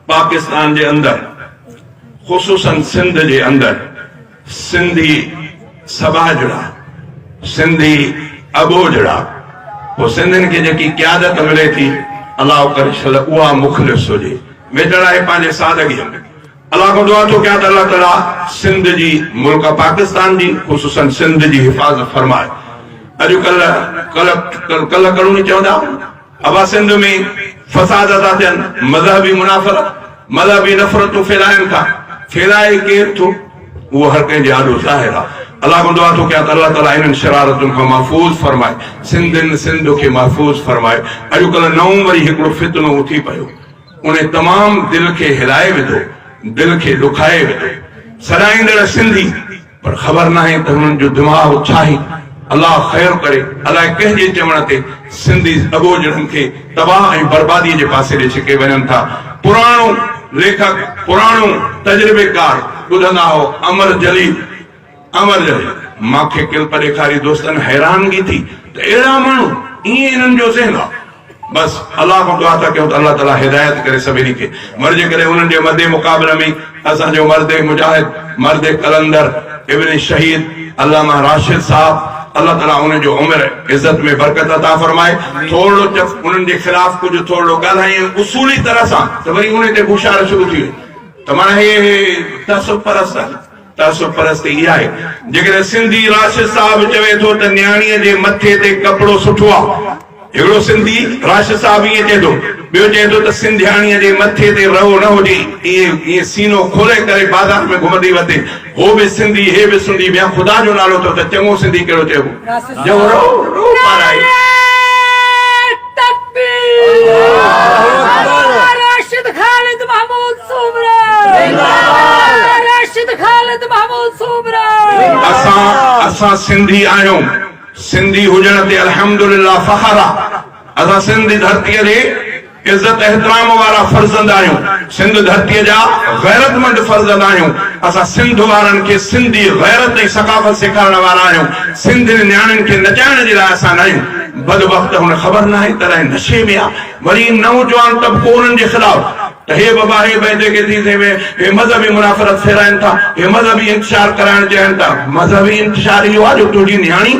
پاڪستان جي اندر خصوصاً سنڌ جي اندر سنڌي سٻاجهڙا، سنڌي اٻوجهڙا، پوء سنڌين کي جيڪي قيادت ملي ٿي الله ڪري شل اها مخلص هجي. ويتر آهي پنهنجي سادگيء ۾. الله کان دعا ٿو ڪيان ته الله تعاليٰ سنڌ جي ملڪ پاڪستان جي خصوصاً سنڌ جي حفاظت فرمائي. اڄ ڪلهه ڪلهه ڪلهه ڪڙوني چوندا ابا سنڌ ۾ فساد ٿا ٿين، مذهبي منافرت، مذهبي نفرتون ڦهلائن ٿا، ڦهلائي ڪير ٿو؟ اهو هر ڪنهن جي آڏو ظاهر آهي. الله کان دعا ٿو ڪيان ته الله تعاليٰ انهن شرارتن کان محفوظ فرمائي، سنڌين سنڌ کي محفوظ فرمائي. اڄڪلهه نئون وري هڪڙو فتنو اٿي پيو، انهي تمام دل کي هلائي وڌو، دل کي ڏکائي وڌو. سڏائيندڙ سنڌي پر خبر ناهي ته هنن جو دماغ ڇاهي؟ الله خير ڪري، الائي ڪنهن جي چوڻ تي سنڌي اٻوجهڙن کي تباهه ۽ بربادي جي پاسي ڏي ڇڪي وڃن ٿا. پراڻو ليکڪ، پراڻو تجربيڪار ٻڌندا هئو امر جليل، امر جليل مان کي ڪلپ ڏيکاري دوستن حيرانگي ٿي ته اهڙا ماڻهو ائين انهن جو ذهن آ. بس الله کان دعا ٿا ڪيون ته الله تعالي هدايت ڪري سڀني کي مر جيڪڏهن انهن جي مد مقابل ۾ اسان جو مرد مجاهد مرد قلندر ابن شهيد علامه راشد صاحب الله تعالي انهن جو عمر عزت ۾ برڪت عطا فرمائي ٿورڙو چپ انهن جي خلاف ڪجهه ٿورڙو ڳالهائين اصولي طرح سان ته وري انهن تي بوشار شروع ٿي وئي ته معنيٰ هي تعصب پرست آهن. تعصب پرستي اها آهي جيڪڏهن سنڌي راشد صاحب چوي ٿو ته نياڻيء جي مٿي تي ڪپڙو سٺو آ. هڪڙو سنڌي راشد صاحب ائين چئي ٿو، ٻيو چئي ٿو ته سنڌياڻيء جي مٿي تي رئو نه هجي، ائين ائين سينو کولي ڪري بازار ۾ گهمندي وتي. هو به سنڌي هي به سنڌي ميان خدا جو نالو اٿو ته چڱو سنڌي ڪهڙو چئبو جنهن رئو رئو پارائي. نعري تڪبير راشد خالد محمود سومرو راشد خالد محمود سومرو. اسان اسان سنڌي آهيون سنڌي هجڻ تي الحمدلله فخر آ اسان سنڌ ڌرتي جي عزت احترام وارا فرزند آهيون سنڌ ڌرتي جا غيرتمند فرزند آهيون اسان سنڌ وارن کي سنڌي غيرت ۽ ثقافت سيکارڻ وارا آهيون سنڌين نياڻين کي نچائڻ جي لاء اسان ناهيون بدبخت هن خبر ناهي تڏهن نشي ۾ آ وري نوجوان طبقو انهن جي خلاف ته هي بابا هي ڀئي جيڪي ٿي سي هي مذهبي منافرت ڦيرائن ٿا، هي مذهبي انتشار ڪرائڻ چاهين ٿا. مذهبي انتشار اهو آهي جو تنهنجي نياڻي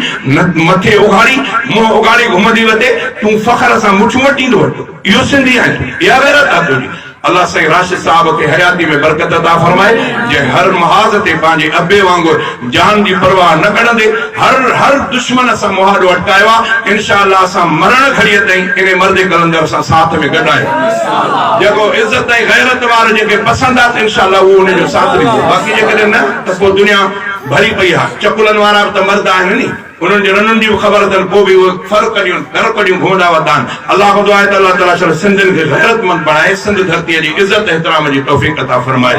مٿي اگهاڙي، منهن اگهاڙي گهمندي وتي، تون فخر سان مڇون وٽيندو وت. اهو سنڌي آهين تون، اها غيرت آهي تنهنجي. الله سائين راشد صاحب کي حياتي ۾ برڪت عطا فرمائي، جنهن هر محاذ تي پنهنجي ابي وانگر جان جي پرواهه نه ڪڍندي هر هر دشمن سان مهاڏو اٽڪايو آ، انشاء الله اسان مرڻ گهڙيء تائين انهي مرد قلندر سان ساٿ ۾ گڏ آهيون. جيڪو عزت ۽ غيرت وارو جنهن کي پسند آ ته انشاء الله اهو انهي جو ساٿ ڏيندو باقي جيڪڏهن نه ته پوء دنيا ڀري پئي آ، چڪلن وارا به ته مرد آهن ني. انهن جي رنن جي به خبر اٿن پوء به اهي ڦر ڪڍيون در ڪڍيون گهمندا وتان آهن. الله کان دعا آهي ته الله تعالي شل سنڌين کي غيرتمند بڻائي سنڌ ڌرتيء جي عزت احترام جي توفيق عطا فرمائي.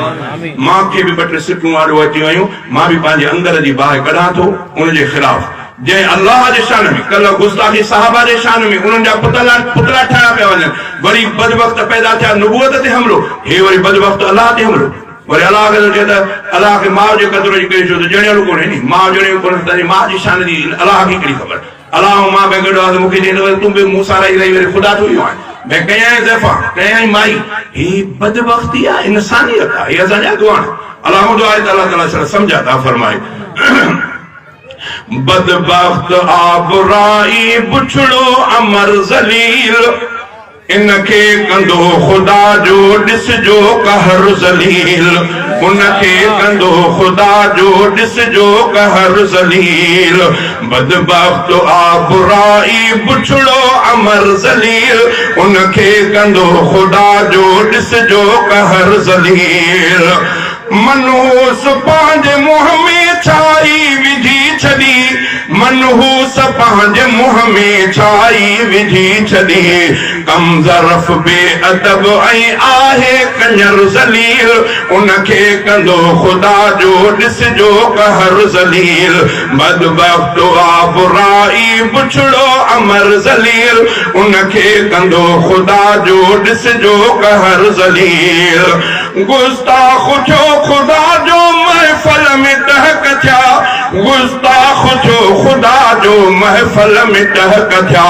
مان کي به ٻه ٽي سٽون آڏو اچي ويون مان به پنهنجي اندر جي باهه ڪڍان ٿو ان جي خلاف جنهن الله جي شان ۾ ڪلهه گستاخي صحابه جي شان ۾ انهن جا پتلا پتلا ٺاهيا پيا وڃن وري بدبخت پيدا ٿيا نبوت تي حملو هي وري بدبخت الله تي حملو. وري الله کي ٿو چئي ته الله کي ماء جي قدر جي ڪهڙي ڇو ته ڄڻيل ڪونهي ني ماء ڄڻيو ڪونهي ته تنهنجي ماء جي شان جي الله کي ڪهڙي خبر الله ۽ مان به گڏ هئاسين مون کي چئي ته وري تون به مون سان رهي رهي وري خدا ٿو ويو آهين ڀئي ڪيائين زيفان ڪيائين مائي هي بدبختي آهي انسانيت آهي هي اسان جا اڳواڻ الله کان دعا آهي ته الله تعالي سر سمجھ عطا فرمائي. بدبخت آبرائي بڇڙو امر ذليل ان کي ڪندو خدا جو ڏسجو قهر ذليل ان کي ڪندو خدا جو ڏسجو قهر ذليل بدبخت آبرائي بڇڙو امر ذليل ان کي ڪندو خدا جو ڏسجو قهر ذليل منحوس پنهنجي منهن ۾ ڇائي وجهي ڇڏي منحوس پنهنجي منهن ۾ ڇائي وجهي ڇڏي ڪم ظرف بي ادب ۽ آهي ڪڃر ذليل ان کي ڪندو خدا جو ڏسجو قهر ذليل بدبخت آ برائي بڇڙو امر ذليل ان کي ڪندو خدا جو ڏسجو قهر ذليل. گستاخ ٿيو خدا جو محفل. محفل ۾ ٽهڪ ٿيا، گستاخ ٿيو خدا جو محفل ۾ ٽهڪ ٿيا،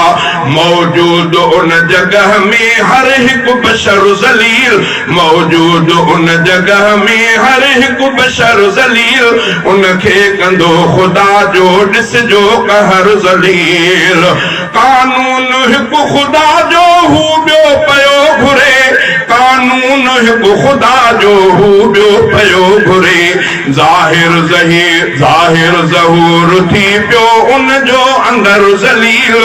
موجود ان جڳهه ۾ هر هڪ بشر ذليل، موجود ان جڳهه ۾ هر هڪ بشر ذليل، ان کي ڪندو خدا جو ڏسجو قهر ذليل. قانون هڪ خدا جو هو ٻيو پيو گهري، قانون هڪ خدا جو هو ٻيو پيو گهري، ظاهر ظهير ظاهر ظهور ٿي پيو ان جو اندر ذليل،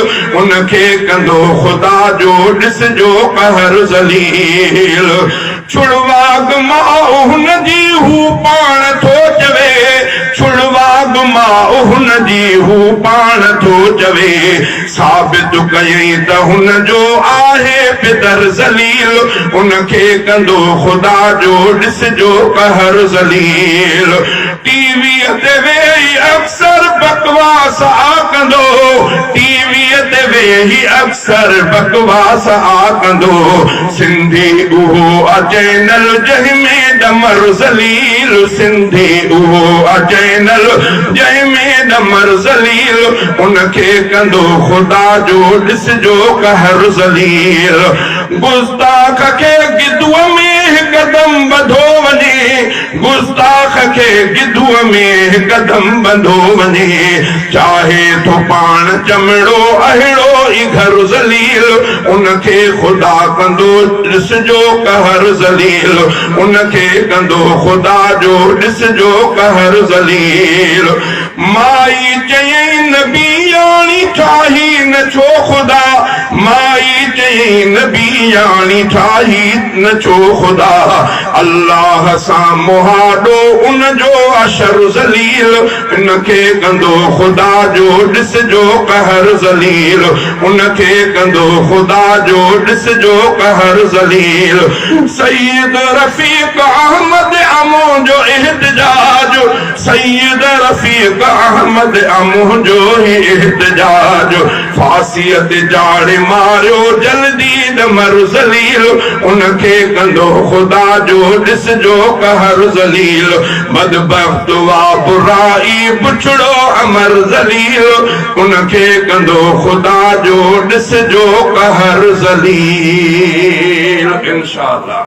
ان کي ڪندو خدا جو ڏسجو قهر ذليل. ڇڙواڳ ماء هن جي هو پاڻ ٿو چوي، ڇڙواڳ ماء هن جي هو پاڻ ٿو چوي، ثابت ڪيائين ته هن جو آهي پدر ذليل، ان کي ڪندو خدا جو ڏسجو قهر ذليل. ٽي ويء تي ويهي اڪثر بڪواس آ ڪندو، ٽي ويء تي ويهي اڪثر بڪواس آ ڪندو، سنڌي اهو آ چينل جنهن ۾ ڏمر ذليل، سنڌي اهو آ چينل جنهن ۾ ڏمر ذليل، ان کي ڪندو خدا جو ڏسجو قهر ذليل. گستاخ کي گدوء ۾ هڪدم ٻڌو وڃي، گستاخ کي گدوء ۾ هڪدم ٻڌو وڃي، چاهي ٿو پاڻ چمڙو اهڙو ئي گهر ذليل، ان کي خدا ڪندو ڏسجو قهر ذليل، ان کي ڪندو خدا جو ڏسجو قهر ذليل. مائي چيائين نبياڻي ٺاهي نه ڇو خدا، مائي چيائين نبياڻي ٺاهي نه ڇو خدا، الله سان مهاڏو ان جو آ شر ذليل، ان کي ڪندو خدا جو ڏسجو قهر ذليل، ان کي ڪندو خدا جو ڏسجو قهر ذليل. سيد رفيق احمد آ منهنجو احتجاج، سيد رفيق احمد آ منهنجو هي احتجاج، ڦاسيء تي جاڙي ماريو جلدي ڏمر ذليل، ان کي ڪندو خدا جو ڏسجو قهر ذليل، بدبخت وا برائي بڇڙو امر ذليل، ان کي ڪندو خدا جو ڏسجو قهر ذليل. انشاء الله.